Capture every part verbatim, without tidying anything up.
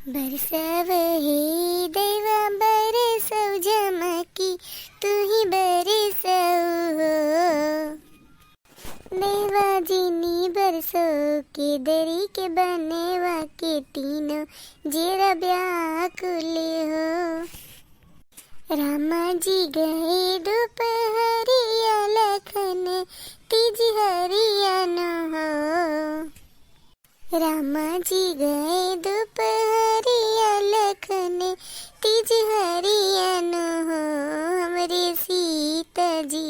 बरसाव हे दैवा बरसौ जमा की, तू ही बरसौ हो। दैवा जिनी बरसौ के दरी के बनेवा के तीनों जेरा व्याकुल हो। रामा जी गए दुपहरिया लखन तीज हरिया नु हो। रामा जी गए दुपहरिया लखन तीज हरिया नु हो। हमरे सीता जी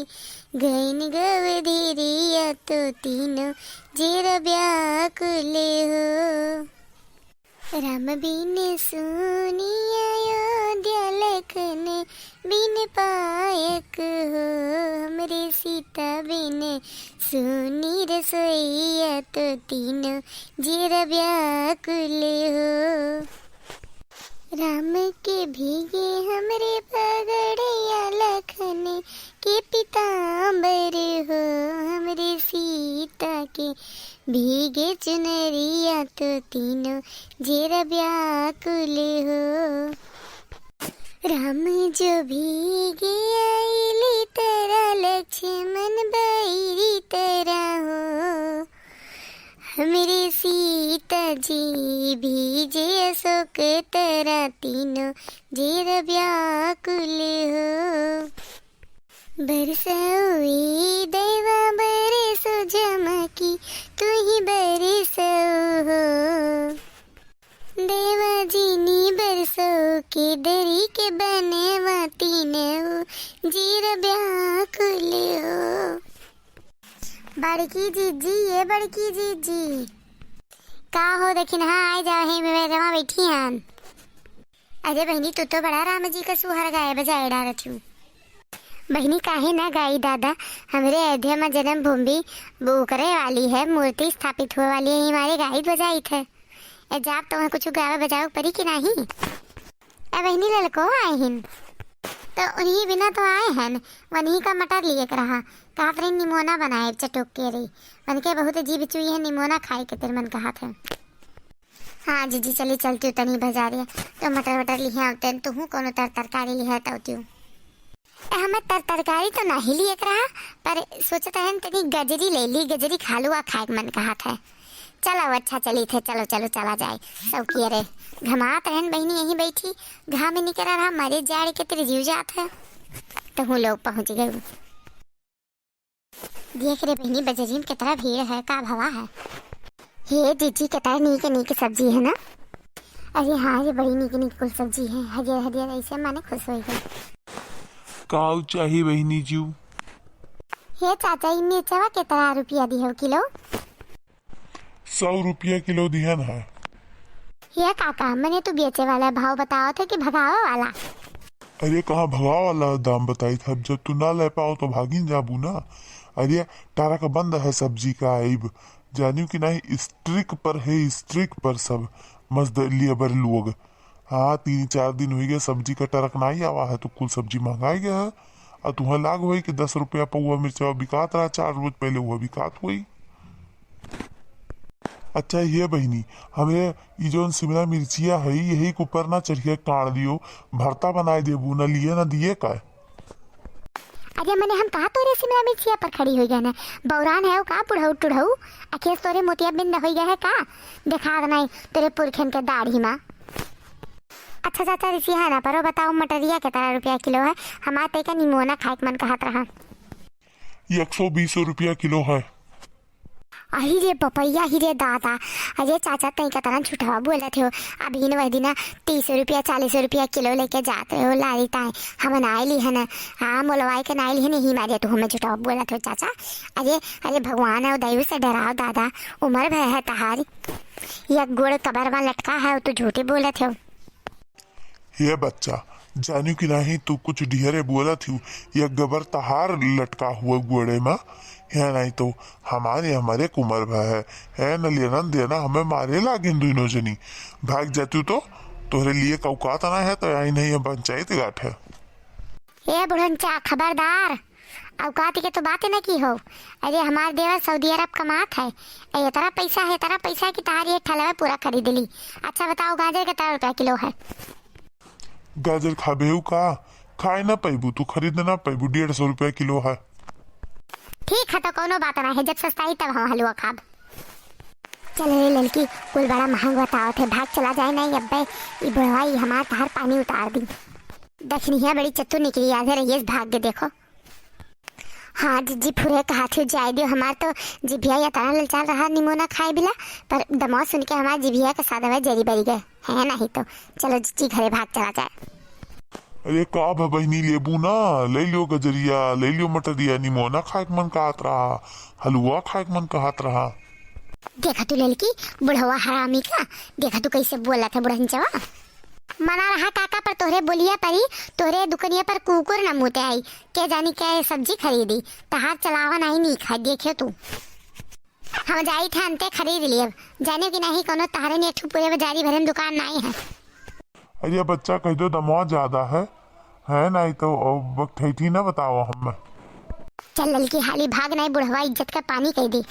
गइन गवधिरिया तो तीनों जेरा व्याकुल हो। राम बिन सूनी अयोध्या लखन बिन पायक हो। हमरे सीता बिन सूनी रसोइया तो तीनों जेरा व्याकुल हो। राम के भीगे हमरे पगड़िया लखन के पीताम्बर हो। हमरे सीता के भीगे चुनरिया तो तीनों जेरा व्याकुल हो। राम जो भीगे आइली तरा लक्ष्मण बैरी तरा हो। हमरे सीता जी भीजे अशोक तरा तीनों जेरा व्याकुल हो। बरसौ ए दैवा बरसौ जमा की, तू ही बरसौ हो। दैवा जिनी बरसौ के दरी के बनेवा तीनों जेरा व्याकुल हो। बड़की जीजी, ये बड़की जीजी। का हो दखिनहा, आइ जाओ, हे मेरे जमा बैठी हन। अरे बहिनी, तू तो बड़ा राम जी का सुहर गाए बजाए डारत हू। बहिनी, काहे ना गाई दादा, हमरे अयोध्या में जन्मभूमि वो करे वाली है, मूर्ति स्थापित हुए वाली है, हमारे गाई बजाइत है। ए जाब तो वहाँ कुछ गावे बजावे परी कि नाही? ए बहिनी, ललको आए हिन, तो उन्हीं बिना तो आए हन, वन्हीं का मटर लिए के रहा, कहत रही निमोना बनाए चटोक के रही, उनके बहुत जीभ चुई है, निमोना खाए के तेरे मन कहत है। हाँ जीजी, चली चलती हूँ तनी बाजारे, तो मटर वटर लिहे आवते, तुहूँ कोनो तर तरकारी लिहे आवती हूँ। ए, हमें तर तरकारी तो नहीं लिए के रहा, पर सोचत हन तनी गजरी ले ली, गजरी खा लू आ खाए के मन कहत है। चलो अच्छा चली थे, चलो चलो चला जाए। सब किए रे घमात रहन बहिनी यहीं बैठी, घाम में निकरा रहा, मरे जाड़ के तेरे जीव जात है, तो हूँ लोग पहुँच गए। देख रे बहिनी, बजरी में कितना भीड़ है, का भवा है। हे जीजी, कितना नीक नीक सब्जी है ना। अरे हाँ रे, बड़ी नीक नीक कुल सब्जी है, हरियर हरियर, ऐसे माने खुश हो गए। काऊ चाही बहिनी जीव? हे चाचा, ई मिर्चवा कितना रुपया दिहव किलो? सौ रुपया किलो दिहन है। ये काका, मने तू बेचे वाला भाव बतावत है कि भगावे वाला? अरे कहाँ भगावे वाला दाम बताइत है, जब तू ना ले पाओ तो भागिन जाबू ना। अरे ट्रक बंद है सब्जी का, आइब जानियो कि नहीं, स्ट्रिक पर है, स्ट्रिक पर सब मजदूर लेबर लोग। हाँ, तीन चार दिन होइ गए सब्जी का ट्रक नाहीं आवा है, तो कुल सब्जी महंगाइ गया है। आ तुहें लाग होई कि दस रुपया पौवा मिर्चवा बिकात रहा चार रोज पहले, वह बिकात होई। अच्छा ये बहिनी, हमें ई जौन शिमला मिर्चिया है, यही के ऊपर ना चढ़िया काढ़ दियो, भरता बनाए देबू, ना लिए ना दिए का? अरे मने हम कहा तोरे शिमला मिर्चिया पर खड़ी होइ गए ना, बौरान है का बुढ़ऊ टुढ़ऊ, अखेस तोरे मोतिया बिंद होइ गए है का? देखा नहीं तोरे पुरखन के दाढ़ी मा। अच्छा चाचा, रिसिया है ना परो, बताओ मटरिया कितना रुपया किलो है? हमार तैका निमोना खाए के मन कहत रहा। एक सौ बीस रुपया किलो है। अही रे पपैया, ही रे दादा। अरे चाचा, तई कतना झूठवा बोलत हो। अभी न वह दिना तीस रुपया, चालीस रुपया किलो लेके जात हो लारी ताई। हम नाई लिहन। हाँ, मोलवाई के नाई लिहन, यही मारे तू हमें झूठवा बोलत हो चाचा। अरे, अरे भगवान और दैव से डराओ दादा। उम्र भय है तहारी। एक गोड़ कबर में लटका है, तू झूठे बोलत हो। हे बच्चा, जानियो कि नाहीं, तू कुछ ढेरे बोलत हिउ। ये गबर तहार लटका हुआ गोड़े मा, हे नाहीं तो हमारे, हमारे कुमर भा है, हे न लेना न देना, हमें मारे लागिन दुइनो जनी। भाग जातिउ तो तोहरे लिए कौकात ना है, तो आई नहीं है पंचायत गाठ है। ए बुढ़नचा, खबरदार, औकात के तो बात न की हो। अरे, हमार देवर सऊदी अरब कमात है, ए, इतना पैसा है, इतना पैसा कि तहार ये ठलवे पूरा खरीद ली। अच्छा बताओ, गाजर कितना रुपया किलो है? गाजर खाबे हउ का? खाए ना पैबू, तू खरीद ना पैबू, डेढ़ सौ रुपया किलो है। ठीक है, तो कौनो बात ना है, जब सस्ता ही तब हम हलवा खाब। चल रे ललकी, कुल बड़ा महंग बतावत है, भाग चला जाए नहीं अब्बे, ई बुढ़वा ई हमार तहार पानी उतार दी। दखिनिया बड़ी चतुर निकली, आधे रहिए भाग के देखो। हाँ जिज्जी, फुरे कहा थे जाए दियो, हमार तो जिभिया या तारा ललचाल रहा निमोना खाए बिला, पर दमाव सुन के हमार जिभिया का सादवा जरी बरी गए है नहीं तो। चलो जिज्जी, घरे भाग चला जाए। अरे का भा बहिनी, लेबू ना? ले लियो गजरिया, ले लियो मटरिया, निमोना खाए के मन कहत रहा, हलवा खाए के मन कहत रहा। देखा तू ललकी, बुढ़वा हरामी का, देखा तू कैसे बोला था बुढ़नचवा। मना रहा काका, पर तोहरे बोलिया परी, तोहरे दुकनिया पर कुकुर न मुते आई, के जानी क्या ये सब्जी खरीदी, तहार चलावा नहीं नी खाए, देखियो तू। हम जाई थे अंते खरीद लियब, जाने कि नहीं कोनो तहरे ने एक ठो पूरे बाजारी भरे में दुकान नहीं है। अरे बच्चा, कह दो दमवा ज्यादा है, है नहीं तो अब बकठैठी ना बताओ हमें। चल ललकी हाली भाग, नहीं बुढ़वा इज्जत का पानी कह दी।